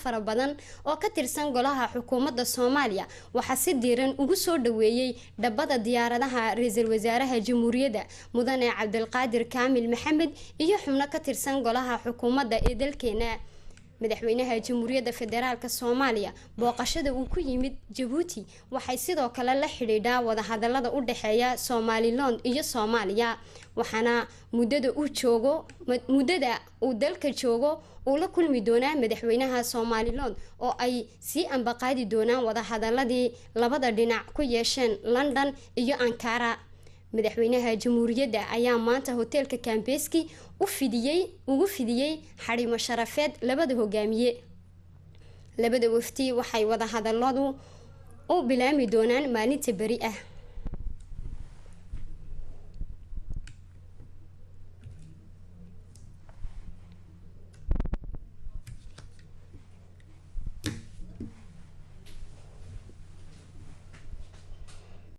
Fara badan oo ka tirsan golaha xukuumadda Soomaaliya waxaa si diiran ugu soo dhaweeyey dhabbada diyaaradaha ra-iisul wasaaraha Jamhuuriyadda, Mudane Cabdilqaadir Kaamil Maxamed, iyo xubno ka tirsan golaha xukuumadda ee dalkeena. Madaxweynaha Jamhuuriyadda Federaalka Soomaaliya booqashada uu ku yimid Jabuuti waxay sidoo kale la xidhiidhaa wadahadalada u dhexeeya Somaliland iyo Soomaaliya, waxaana muddada uu joogo, muddada uu dalka joogo, uu la kulmi doonaa madaxweynaha Somaliland oo ay sii ambaqaadi doonaan wadahadaladii labada dhinac ku yeesheen London iyo Ankara. Madaxweynaha Jamhuuriyadda ayaa maanta hoteelka Kempinski u fidiyey, ugu fidiyey xarimo sharafeed labada hogaamiye. Labada wafti waxay wadahadaladu u bilaami doonaan maalinta beri ah.